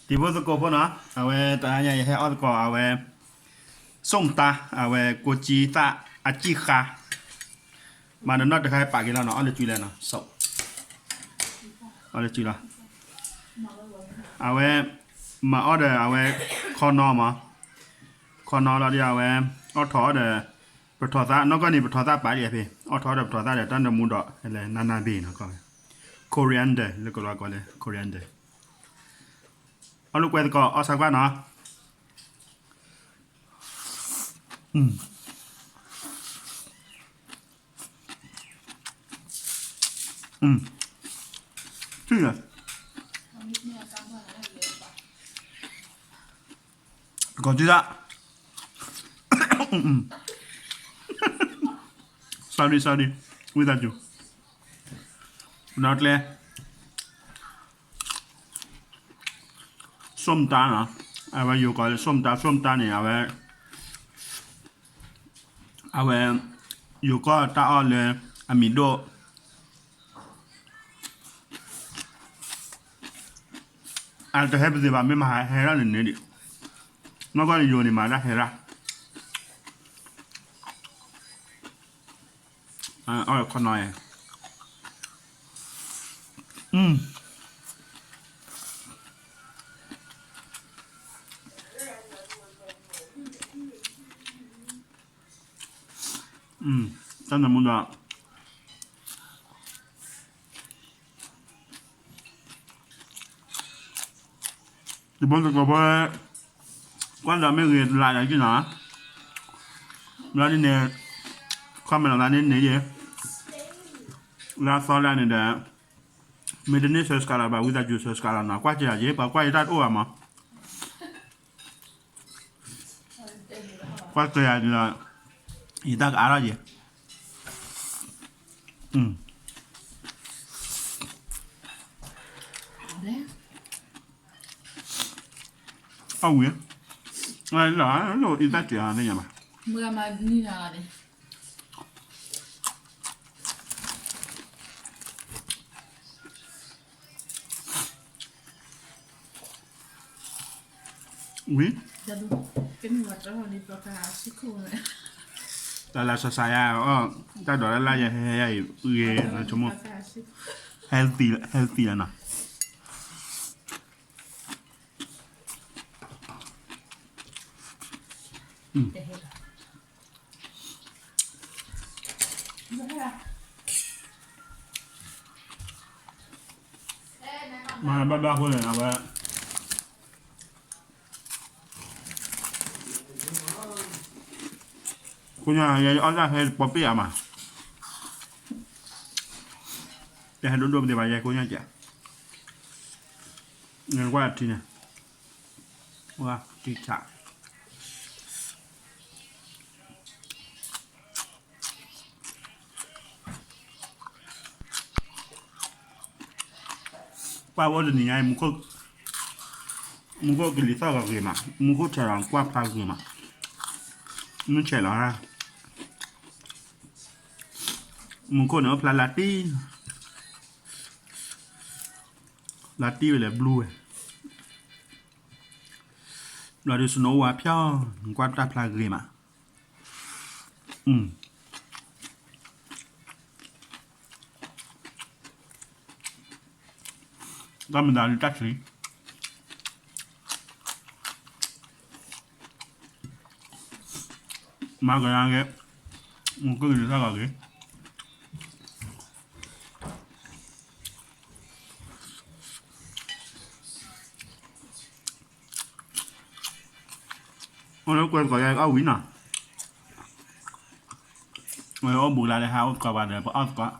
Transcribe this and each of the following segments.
တံၤဖိသကိးဖိနီၤ, အဝဲတဟါညါယဟဲအီၣ်သကိးအဝဲ ส้มตำ အဝဲကိးကၠံသၣ်အကံၣ်ဃါ, မၤဒီးနီၢ်တခါပာ်က့ၤလီၤနီၤ, အီၣ်လၢကၠံလဲၣ်နီၤ, အီၣ်လၢကၠံလီၤ, အဝဲ မၤအီၣ်ဒီးအဝဲ ခီနီမး, ခီနီလီၤဒီးအဝဲ အီၣ်ထီၣ်အီၣ်ဒီး ပထီၣ်သၣ်, နီၢ်ကီၢ်န့ၣ် ပထီၣ်သၣ်ပာ်ဒ်အဖဲ အီၣ်ထီၣ်အီၣ်ဒီးပထီၣ်သၣ်ဒီးတၢ်နၢမူဒီး လဲၤနးနးဘ့ၣ်နီၤ, coriander လၢကလီကီလဲၣ် coriander, အီၣ်လၢကွဲသကိး အီၣ်ဆၢကွၢ်နီၤ. ကီၢ်ကၠံသၣ်, sorry sorry, ဝံသးစူၤ, နီၢ်ကျဲ ส้มตำနီၤ, အဝဲယိၤကီးလၢ ส้มตำ ส้มตำန့ၣ် အဝဲ အဝဲ ယိၤကီၢ်တၢ်အီၣ်လၢ အမံၤဒိၣ် အတဟဲပသ့ဘၣ် မ့ၢ်မဟါဟဲဒၣ်န့ၣ်န့ၣ်ဒံး, နီၢ်ကီၢ်န့ၣ်ယိၤန့ၣ်မၤဒၣ်ဟဲဒၣ်, အီၣ်ခီနီၤ, တၢ်နၢမူဒီး တံၤဖိသကိးဖိ, ကွၢ်ဒီးမ့ၢ်ဂ့ၤ like ယၤက့နီၤ, လၢန့ၣ်န့ၣ် comment လီၤလၢန့ၣ်န့ၣ်ယဲ, လၢအသီလၢန့ၣ်ဒီး မ့ၢ်တန့ၢ် subscribe လီၤဘၣ် ဝံသးစူၤ subscribe လီၤနီၤ, ကွၢ်က့ၤယၤက့ ပှၤကွၢ်ယတၢ်တအိၣ်ဘၣ်မး ကွၢ်က့ၤယၤဒီး ယတၢ်ကအါထီၣ်ယဲ, အဝံၤ, လီၤ ယတၢ်က့ၤအါန့ၢ်ယၤဘၣ်. ဝံၤ, တၢ်လၢစၢ်စၢ်ယၤအီၤ, တၢ်ဒိးလၢ်လၢ်ယဲဟဲဟဲယၤအံၤ ဂ့ၤနဆိကမိၣ်, healthy လီၤနီၤ. မၤဘၣ်ဘၣ်အဃိန့ၣ် အဝဲ ခိၣ်ညါယအီၣ်တၢ်ဟဲပီပ့ၢ်အါမး, တဟဲဒိၣ်ဒိၣ်ပသ့ဘၣ် ယဲခိၣ်ညါကဲ, နကွၢ်ထံန့ၣ်, ဝါထံဆး ပှၤအိၣ်တနံၤညါအံၤ မူခိၣ်ကလံၤသီၣ်ဂ့ၤမး, မူခိၣ်ဆဲးလီၤကွၢ်ဖျါဂ့ၤမး, မုၢ်ဆဲးလီၤ, မူခိၣ်န့ၣ်အိၣ်ဖျါလၢတံၢ်, လၢတံၢ်ဝဲလဲၣ် blue ဝဲ, ဘျီဒုး snow ဝါဖျါ, နကွၢ်တၢ်ဖျါဂ့ၤမး. တၢ်မတၤလံတၢ်ဆံး, မၤကယၤဂ့ၤ, မူခိၣ်ကလံၤသီၣ်ဂ့ၤ, အိၣ်လၢကွဲသကိးယၤအီၣ်ဝံၤနီၤ, အိၣ်ဘူးလၢလၢဟးအိၣ်သကိးဘၣ်ဒီး ပအီၣ်သကိး,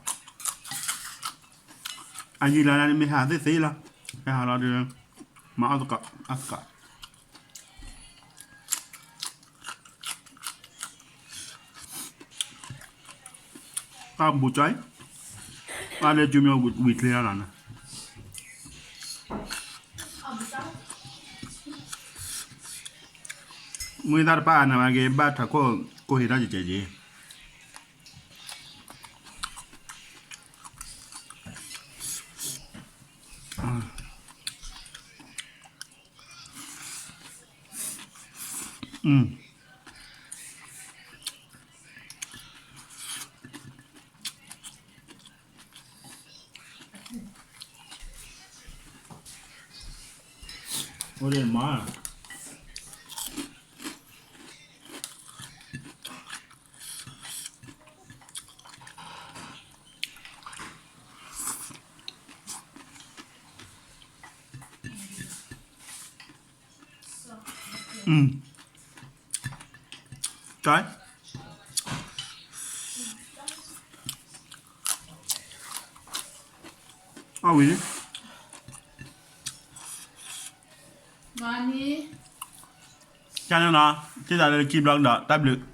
အယံာ်လၢလၢန့ၣ်မ့ၢ်ဟးသ့သ့လီၤ, ဟဲဟးလီၤဒီး မၤအီၣ်သကိး, အီၣ်သကိး အဘူးကၠီ, အီၣ်လၢကၠူမ့ၢ်ဝံၤချ့လီၤနီၤ, မ့ၢ်တၢ်တပၣ်အနၤမၤက့ၤ ဘၣ်ထးခိၣ်ကိၢ်ဟ့ၣ်ထီၣ်ကဲကဲက့ၤ. Mm. What is mine? Mm. Cái. Ơ, wí. Channel နီၤ, ထံၣ်သးလၢခံဘျီကဒီး တၢ်ဘျုး.